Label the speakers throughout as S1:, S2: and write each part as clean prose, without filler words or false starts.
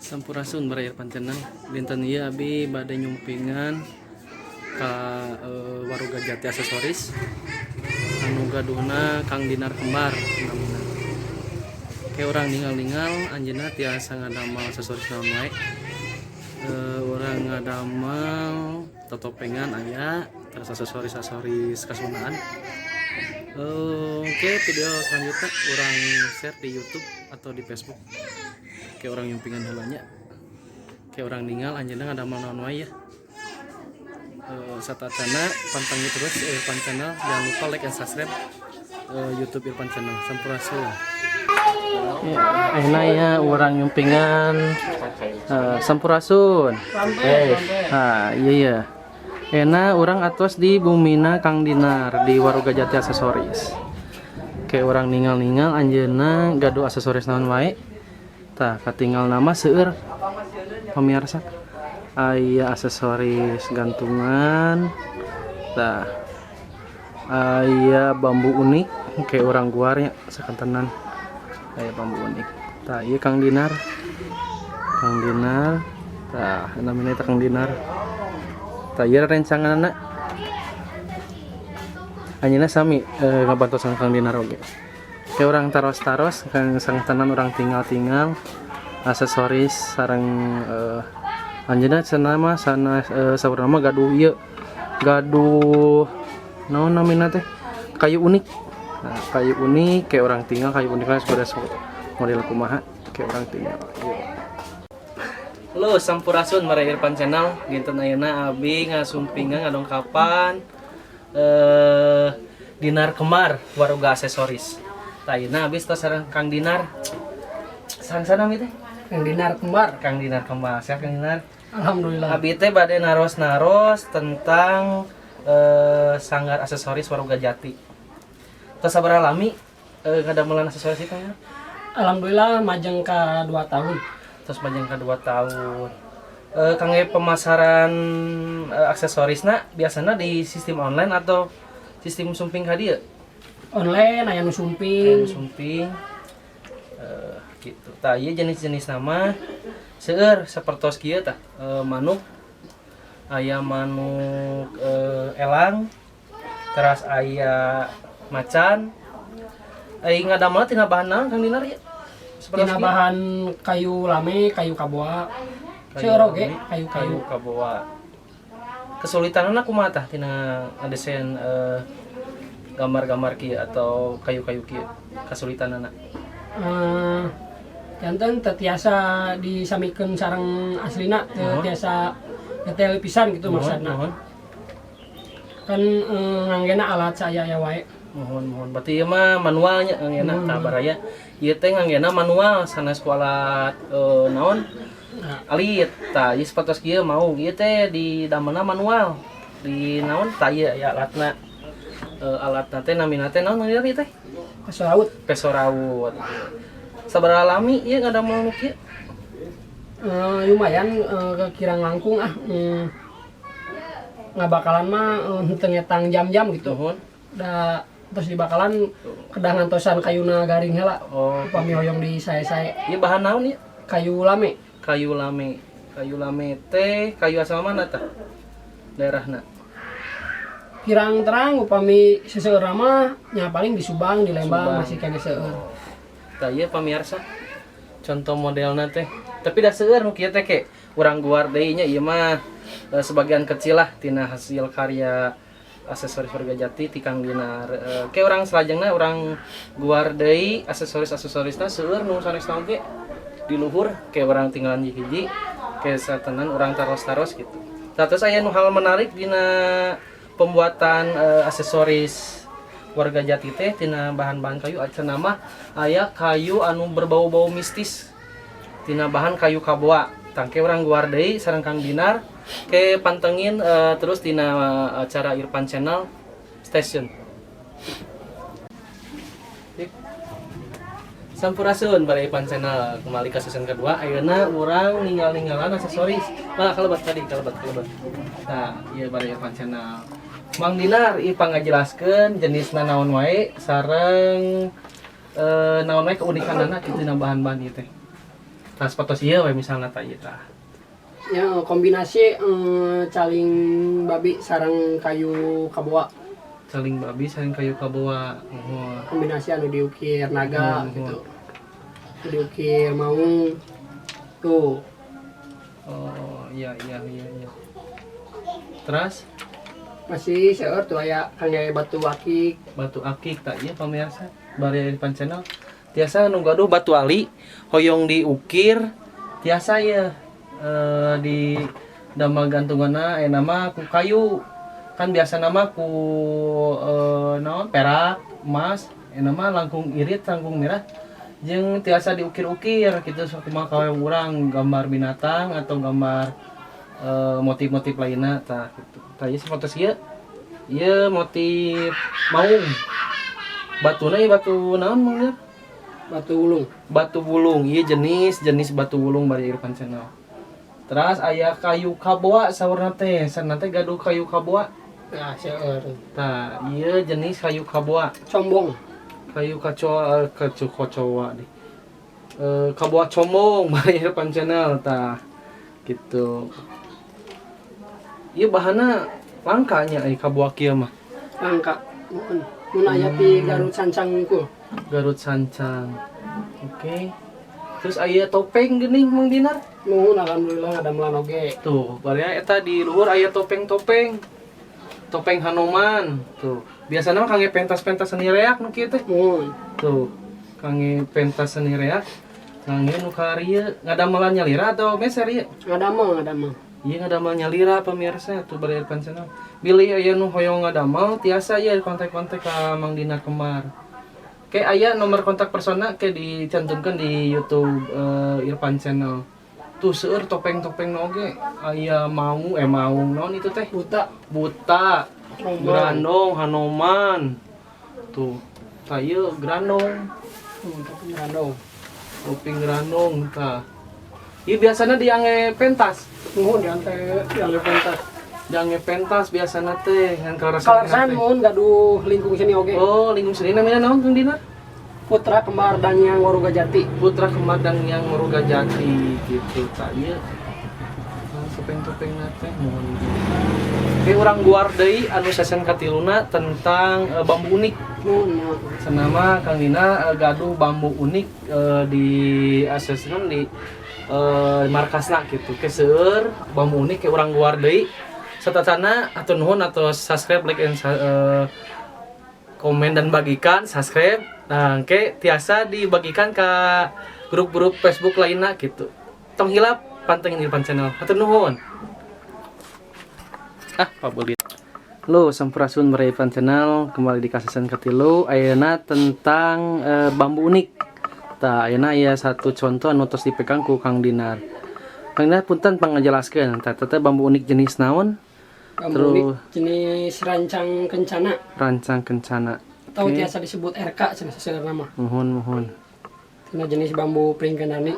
S1: Sampurasun, Baraya Irfan Channel. Dinten ieu abi bade nyumpingan ka Waruga Jati Aksesoris anu gaduhna Kang Dinar Kembar namina. Kayak urang ningal-ningal anjeunna tiasa ngadamel aksesoris naon wae. Urang ngadamel totopengan aya, terus aksesoris-aksesoris kasundaan. Oke, video selanjutnya urang share di YouTube atau di Facebook. Kayak urang nyumpingan heula nya. Kayak urang ningal anjeunna ngadamel naon wae ya. Satacana pantengin terus Irfan Channel, jangan lupa like and subscribe YouTube Irfan Channel. Sampurasun. Ya, ayeuna ya urang nyumpingan, sampurasun. Nah, iya. Ayeuna urang atos di bumina Kang Dinar di Waruga Jati Aksesoris. Kayak urang ningal-ningal anjeunna gaduh aksesoris naon wae. Tah, katingal nama seueur, pemirsa. Aya aksesoris gantungan. Tah. Aya bambu unik, kayak urang guar nya sakantenan. Aya bambu unik. Tah, ieu Kang Dinar. Kang Dinar. Tah, namina eta Kang Dinar. Tah, ieu rencanganna. Anjeunna sami ngabantosan Kang Dinar oge. Kayak urang taros-taros kang sakantenan urang tingal-tingal aksesoris sareng anjeunna cenah mah sana saurna mah gaduh ieu, gaduh naon namina teh, kayu unik. Nah, kayu unik, kayak urang tingal kayu unik lah model kumaha, kayak urang tingal. Yuk. Halo, sampurasun, Baraya Irfan Channel. Dinten ayeuna abi ngasumpingan, ngadongkapan Dinar Kemar Waruga Aksesoris. Tah, ayeuna abi tos sareng Kang Dinar. Sareng sana teh?
S2: Kang Dinar Kembar.
S1: Kang Dinar Kembar. Sehat, Kang Dinar?
S2: Alhamdulillah.
S1: Abi teh bade naros-naros tentang sanggar aksesoris Waruga Jati. Tos sabaraha lami ngadamelan aksesoris itu, Kang?
S2: Alhamdulillah majeng ka 2 tahun.
S1: Terus majeng ka 2 tahun. Kangge pemasaran aksesorisna biasanya di sistem online atau sistem sumping ka dieu?
S2: Online, aya nu sumping.
S1: Aya nu sumping. Gitu. Tah, ieu jenis-jenis nama seueur sapertos kieu tah. Manuk, aya manuk elang, teras aya macan. Ai ngadamel tina bahan naon, Kang Dinar, ieu? Sapertos
S2: Tina
S1: kieu?
S2: Bahan kayu lame, kayu kaboa.
S1: Kayu
S2: Seueur oge,
S1: lame,
S2: kayu-kayu.
S1: Kayu kaboa. Kesulitanna kumaha tah tina ngadesain gambar-gambar kieu atau kayu-kayu kieu, kesulitanna?
S2: Janten teu tiasa disamikeun sareng aslina, teu
S1: Muhun.
S2: Tiasa detail pisan gitu maksudna.
S1: Muhun.
S2: Kan nganggena alat saya ya wae.
S1: Muhun, muhun. Berarti ieu mah manualnya nganggena. Tah, baraya. Ieu teh nganggena manual, sanes ku alat naon?
S2: Nah,
S1: Alit. Tah, ieu sapertos kieu mau ieu teh di damelna manual. Di naon? Tah, ieu ya alatna. Alatna teh namina teh naon ieu teh?
S2: Peso raut.
S1: Peso raut. Sabaraha lami ieu ngadamel nu kieu?
S2: Lumayan kirang langkung ah ngabakalan mah henteu ngetang jam-jam gitu.
S1: Muhun.
S2: Da terus dibakalan kedah ngantosan kayuna garing heula.
S1: Oh,
S2: Upami hoyong di sae-sae.
S1: Ieu bahan naon ieu?
S2: Kayu lame.
S1: Kayu lame. Kayu lame teh kayu asal mana tah? Daerahna.
S2: Kirang terang, upami seseueur mah nya paling di Subang, di Lembang.
S1: Subang.
S2: Masih keneh seueur.
S1: Tah, ieu pamirsa. Contoh modelna teh. Tapi da seueur nu kieu teh, ke urang guar deui nya, ieu mah sebagian kecil lah tina hasil karya aksesoris Warga Jati ti Kang Dinar. Ke urang salajengna urang guar deui aksesoris-aksesorisna, seueur nu sanesna oge di luhur, ke urang tinggalan hiji-hiji, ke satenan urang taros-taros gitu. Nah, terus aya nu hal menarik dina pembuatan aksesoris Warga Jati teh tina bahan-bahan kayu, cenah mah aya kayu anu berbau-bau mistis tina bahan kayu kaboa. Tah, ke urang guar deui sareng Kang Dinar, ke pantengin terus tina acara Irfan Channel Station. Yuk. Sampurasun, Baraya Irfan Channel, kembali ke season kedua. Ayeuna urang ninggal-ninggalan aksesoris. Nah, kalebet tadi, kalebet, kalebet. Nah, ieu Baraya Irfan Channel. Mang Dinar, ieu pangajelaskeun jenisna naon wae sareng naon wae keunikanana kitu dina bahan-bahan ieu teh. Tah, sapertos ieu we misalna, tah ieu tah.
S2: Ya, kombinasi caling babi sareng kayu kaboa.
S1: Caling babi sareng kayu kaboa, muhun.
S2: Kombinasi anu diukir naga gitu. Diukir maung tuh.
S1: Oh, iya. Terus?
S2: Masih seueur tuh, aya kangge batu akik.
S1: Batu akik. Tah, ieu pamirsa, bari di channel tiasa nu gaduh batu ali hoyong diukir tiasa ya, di damel gantunganna. Aya nama ku kayu kan, biasa nama ku naon, perak, emas, aya nama langkung irit, langkung mirah, jeung tiasa diukir-ukir gitu sok kumaha kahoyong urang, gambar binatang atau gambar motif-motif lainnya tah gitu. Tah, ieu sapertos ieu, ieu motif maung. Batuna ieu batu naon, Mang Dir?
S2: Batu wulung.
S1: Batu wulung, ieu jenis jenis batu wulung, bari Irfan Channel. Terus aya kayu kaboa, saurna teh saurna teh gaduh kayu kaboa.
S2: Nah, seueur.
S1: Tah, ieu jenis kayu kaboa.
S2: Combong.
S1: Kayu kacoa, kacu kocoa deh, kaboa combong, bari Irfan Channel. Tah gitu, ieu bahanna langkanya ai kaboa kieu mah.
S2: Langka, mun mun aya ti Garut Sancang unggul.
S1: Garut Sancang, oke. Terus aya topeng geuning, Mang Dinar.
S2: Nuhun, alhamdulillah ngadamelan oge.
S1: Tuh, baraya, eta di luhur aya topeng-topeng. Topeng Hanoman. Tuh. Biasanya mah kangge pentas-pentas seni reak nu kieu teh.
S2: Nuhun.
S1: Tuh, kangge pentas seni reak. Kangge nu karieu ngadamelan nyalira atau meser ieu?
S2: Ngadamel, ngadamel.
S1: Iya, ngadamel nyalira, pemirsa. Tuh, baraya channel. Bilih aya nu hoyong ngadamel tiasa ya kontak-kontak ka Mang Dinar Kemar. Kayak aya nomor kontak persona kayak dicantumkan di YouTube Irfan Channel. Tuh, seueur topeng-topeng oge. Aya mau mau naon itu teh?
S2: Buta.
S1: Buta.
S2: Hanoman.
S1: Grandong, Hanoman. Tuh. Tah, ieu grandong.
S2: Topeng grandong.
S1: Topeng grandong tah. Ieu biasanya diangge pentas.
S2: Nuhun, diante diangge pentas.
S1: Diangge pentas biasana teh ngan kaleresan
S2: Kaleresan
S1: teh.
S2: Mun gaduh lingkung seni oge.
S1: Oh, lingkung seni namanya naon, Kang Dinar?
S2: Putra Kembar Danyang Waruga Jati.
S1: Putra Kembar Danyang Waruga Jati gitu. Tah, ieu. Nah, topeng-topeng teh mohon. Oke, urang guar deui anu sesen katiluna tentang bambu unik.
S2: Nuhun, nuhun.
S1: Senama Kang Dina gaduh bambu unik di asesmen di markasna gitu. Ke seueur bambu unik ke urang guar deui. Satacana atau nuhun atau subscribe, like, and komen dan bagikan, subscribe. Nah, ke tiasa dibagikan ke grup-grup Facebook lainnya gitu. Tong hilap pantengin Irfan Channel. Hatur nuhun. Ah, Pak Bolit. Lo, sampurasun baraya Irfan Channel, kembali di kasesan katilu ayeuna tentang bambu unik. Tah, ayeuna aya satu contoh anu tos dipegang ku Kang Dinar. Kang Dinar, punten pangajelaskeun, tah teh bambu unik jenis naon?
S2: Bambu
S1: Terus-
S2: unik jenis rancang kencana.
S1: Rancang kencana.
S2: Atau
S1: Oke.
S2: tiasa disebut RK cenah seseueurna mah.
S1: Muhun, muhun.
S2: Tina jenis bambu pringgendani.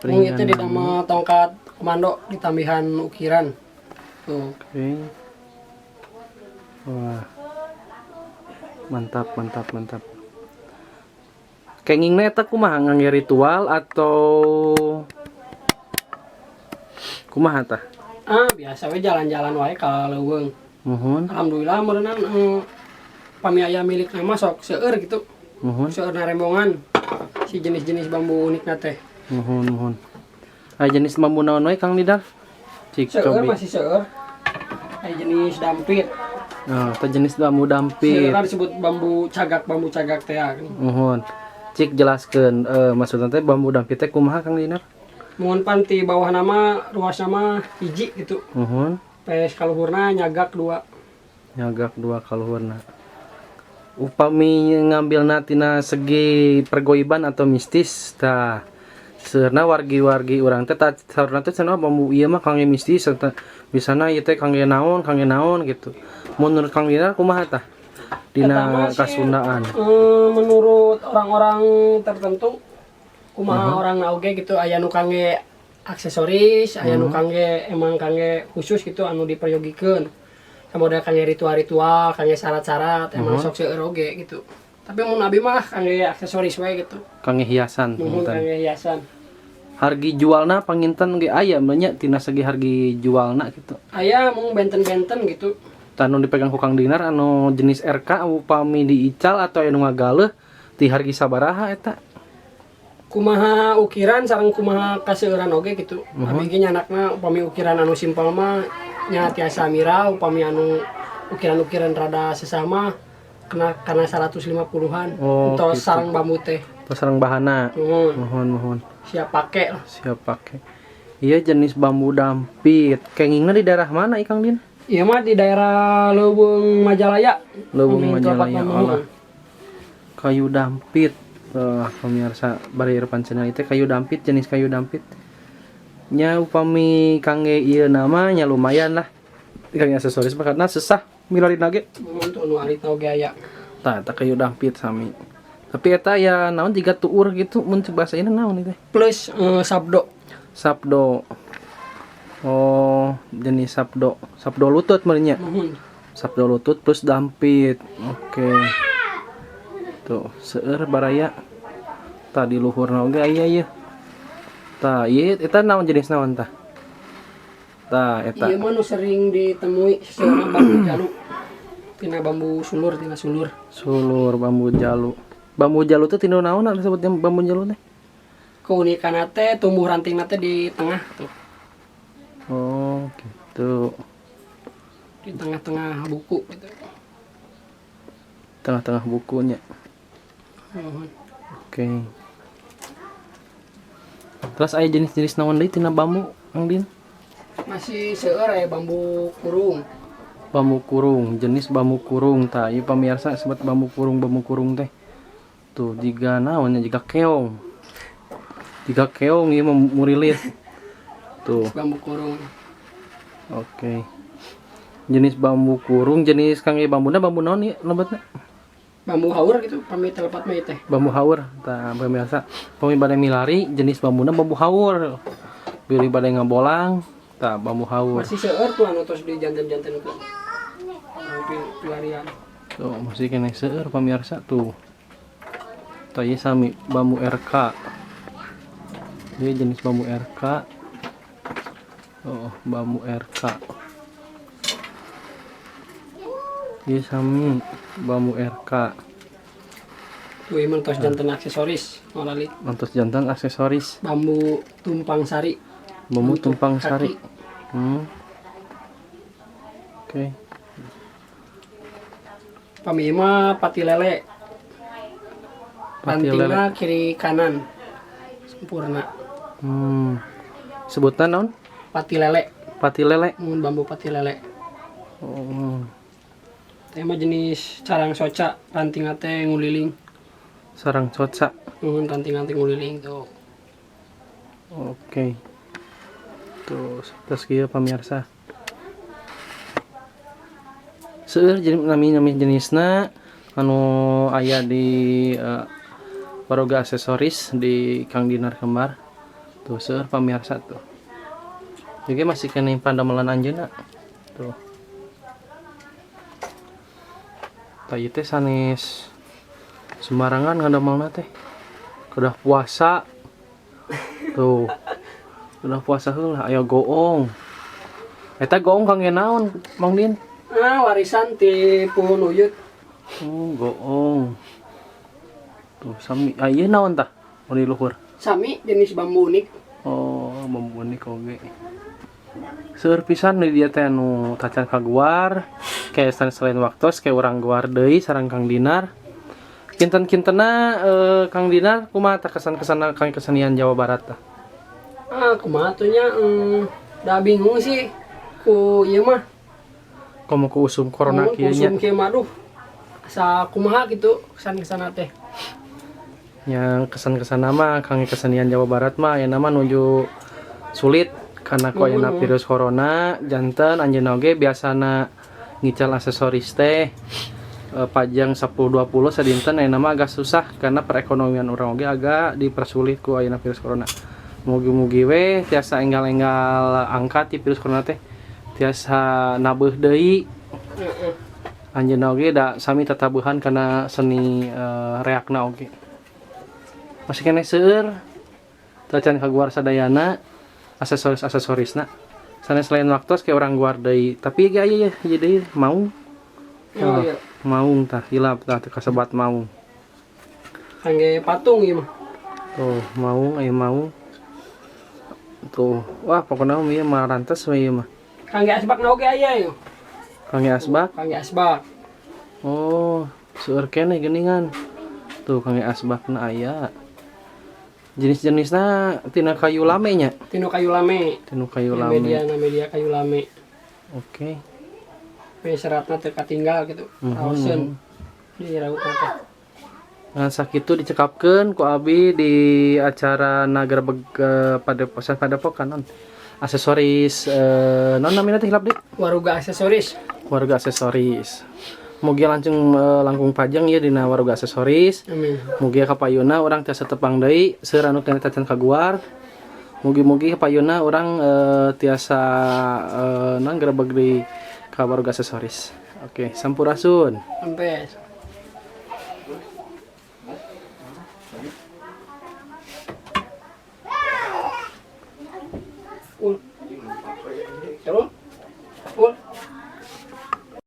S1: Pringgendani.
S2: Mung itu didamel tongkat komando ditambihan ukiran. Tuh.
S1: Oke. Wah. Mantap, mantap, mantap. Kengingna eta kumaha, ngangge ritual atau kumaha tah?
S2: Ah, biasa we jalan-jalan wae ka leuweung.
S1: Muhun.
S2: Alhamdulillah meureunan pami aya milik mah sok seueur gitu.
S1: Muhun.
S2: Seueur narembongan si jenis-jenis bambu unik teh.
S1: Muhun, muhun. Aya jenis bambu naon we, Kang Dinar? Cik
S2: Seueur
S1: cobi.
S2: Masih seueur. Aya jenis dampit.
S1: Nah, eta jenis bambu dampit.
S2: Seueurna disebut bambu cagak teh ya.
S1: Muhun. Cik jelaskeun maksudna teh bambu dampit teh kumaha, Kang Dinar?
S2: Mun pan ti bawah nama ruas nama hiji gitu.
S1: Muhun.
S2: Pes kaluhurna nyagak dua.
S1: Nyagak dua kaluhurna. Upami ngambilna tina segi pergoiban atau mistis tah, seurna wargi-wargi urang teh tah saurna teh cenah bambu ieu mah kangge mistis serta bisana ieu teh kangge naon gitu. Menurut Kang Dinar kumaha tah?
S2: Eta
S1: Dina
S2: mah sih,
S1: kasundaan.
S2: Menurut orang-orang tertentu kumaha orang oge gitu, aya nu kangge aksesoris, aya nu kangge emang kangge khusus gitu anu diperyogikeun. Sama model kangge ritual-ritual, kangge syarat-syarat, emang sok seueur oge gitu. Tapi mun abi mah kangge aksesoris we gitu.
S1: Kangge hiasan.
S2: Muhun,
S1: punten.
S2: Kangge hiasan.
S1: Hargi jualna panginten ge aya nya, tina segi hargi jualna gitu?
S2: Aya, mung benten-benten gitu.
S1: Tah, nu dipegang ku Kang Dinar anu jenis RK, upami diical atau anu ngagaleuh ti hargi sabaraha eta?
S2: Kumaha ukiran sareng kumaha kaseueuran oge gitu. Abi ge nyandakna upami ukiran anu simpel mah nya tiasa mirah, upami anu ukiran-ukiran rada sesama kena kana 150-an.
S1: Oh,
S2: Entos
S1: gitu.
S2: Sareng bambu teh.
S1: Terus sareng bahana.
S2: Nuhun.
S1: Muhun, muhun.
S2: Siap pake lah.
S1: Siap pakai. Iya, jenis bambu dampit. Kengingna di daerah mana, Kang Din?
S2: Ieu mah di daerah Leuweung Majalaya.
S1: Leuweung
S2: Upami
S1: Majalaya,
S2: tempat bambu.
S1: Allah. Kayu dampit. Pemirsa Baraya Irfan Channel, itu kayu dampit, jenis kayu dampit. Nya, upami kangge ieu namanya lumayan lah. Kangge aksesoris mah karena sesah milari ge.
S2: Muhun, tuh nu alit oge aya.
S1: Tah, eta kayu dampit sami. Tapi eta ya naon, jiga tuur gitu, mun cek bahasa ini naon itu?
S2: Plus sabdo.
S1: Sabdo. Oh, jenis sabdo. Sabdo lutut meureun nya.
S2: Muhun.
S1: Sabdo lutut plus dampit. Oke. Tuh, seueur, baraya. Tah, di luhurna oge aya ieu. Tah, ieu eta naon, jenis naon tah? Tah, eta.
S2: Ieu mah nu sering ditemui sebenarnya bambu jalu. Tina bambu sulur, tina sulur.
S1: Sulur bambu jalu. Bambu jalu teh tina naon disebutnya bambu jalu teh?
S2: Keunikan teh tumbuh ranting teh di tengah tuh.
S1: Oh, gitu.
S2: Di tengah-tengah buku gitu.
S1: Tengah-tengah bukunya.
S2: Muhun.
S1: Oke. Terus aya jenis-jenis naon deui tina bambu, Kang Din?
S2: Masih seueur ya bambu kurung.
S1: Bambu kurung, jenis bambu kurung tah. Ieu pamirsa sebut bambu kurung teh. Tuh, jiga naon nya, jiga keong. Jiga keong ieu mah murilit. Tuh,
S2: Bambu kurung.
S1: Oke. Jenis bambu kurung, jenis kang ieu bambuna bambu naon ieu lebetna?
S2: Bambu haur gitu, pami telepat mah ieu teh.
S1: Bambu haur. Tah, pemirsa, pami bade milari jenis bambuna bambu haur. Bilih bade ngabolang, tah, bambu haur.
S2: Masih seueur tuh anu tos di janten-janten ke. Pilarian.
S1: Tuh, masih keneh seueur, pemirsa, tuh. Tah, ieu sami bambu RK. Ini jenis bambu RK. Oh, bambu RK. Ieu sami bambu RK.
S2: Tuh, ieu mah tos janten aksesoris, ngolalit.
S1: Tos janten aksesoris.
S2: Bambu tumpang sari.
S1: Bambu
S2: Untuk
S1: tumpang
S2: kaki.
S1: Sari. Oke.
S2: Pami ieu mah pati lele.
S1: Pati lele.
S2: Rantingna kiri kanan. Sempurna.
S1: Sebutan naon?
S2: Pati lele.
S1: Pati lele.
S2: Mun bambu pati lele.
S1: Oh.
S2: Teh mah jenis carang soca, ranting teh nguliling.
S1: Sarang soca.
S2: Mun ranting-ranting nguliling tuh.
S1: Oke. Tuh, terus kieu, pamirsa. Seueur jadi nami-nami jenisna anu aya di Baroga Aksesoris di Kang Dinar Kembar. Tuh, seueur, pamirsa, tuh. Juga masih keneh pandamelan anjeunna. Tuh. Tah, ieu teh sanes sembarangan ngadamelna teh. Kedah puasa. Tuh. Kedah puasa heula aya goong. Eta goong kangge naon, Mang Din?
S2: Ah, warisan ti puhun uyut.
S1: Oh, goong. Tuh, sami. Ah, ieu naon tah? Oh, di luhur.
S2: Sami jenis bambu unik.
S1: Oh, bambu unik oge. Seueur pisan di dieu teh anu tacan kaguar. Kayak selain waktos kayak urang guar deui sareng Kang Dinar. Kinten-kintena Kang Dinar kumaha tah kesan-kesanna kang kesenian Jawa Barat tah?
S2: Ah, kumaha tuh nya, da bingung sih ku ieu mah.
S1: Komo ku usum corona
S2: Mun
S1: kieu nya.
S2: Usum kieu mah, aduh. Asa kumaha gitu kesan-kesanna teh.
S1: Yang kesan-kesan nama kang kesenian Jawa Barat mah aya nama nuju sulit karena ku ayeuna virus corona, janten anjeunna oge biasana ngical aksesoris teh pajang 10 20 sadinten, ayeuna mah agak susah karena perekonomian urang oge agak dipersulit ku ayeuna virus corona. Mugi-mugi we tiasa enggal-enggal angkat ti virus corona teh, tiasa nabeuh deui. Anjeunna oge da sami tatabuhan kana seni reakna oge. Masih keneh seueur. Teu can kaguar sadayana aksesoris aksesorisna. Sanes lain waktu kayak urang guar deui. Tapi ge aya ya, ieu deui maung.
S2: Oh, iya.
S1: Maung tah, hilap tah teu kasebat maung.
S2: Kangge patung ieu mah.
S1: Tuh, maung aya maung. Tuh, wah, pokoknya mah ieu mah rantes we ieu mah.
S2: Kangge asbak na oge aya ieu.
S1: Kangge asbak.
S2: Kangge asbak.
S1: Oh, seueur keneh geuningan. Tuh, kangge asbakna aya. Jenis-jenisna tina kayu lame nya.
S2: Tina kayu lame.
S1: Tina kayu
S2: Ya,
S1: lame.
S2: Media na media kayu lame.
S1: Oke.
S2: We seratna teu katinggal gitu. Raoseun. Di rautna teh.
S1: Nah, sakitu dicekapkeun ku abi di acara ngagerebeg padepokan padepokan non aksesoris non namina teh, hilap deui.
S2: Waruga Aksesoris.
S1: Warga Aksesoris. Mugi langsung langkung pajeng ya dina Waruga Aksesoris.
S2: Amin.
S1: Mugi kapayuna urang tiasa tepang deui, seueur anu keneh tacan kaguar. Mugi-mugi kapayuna urang tiasa non gerebeg deui ka Waruga Aksesoris. Oke, sampurasun.
S2: Sampai.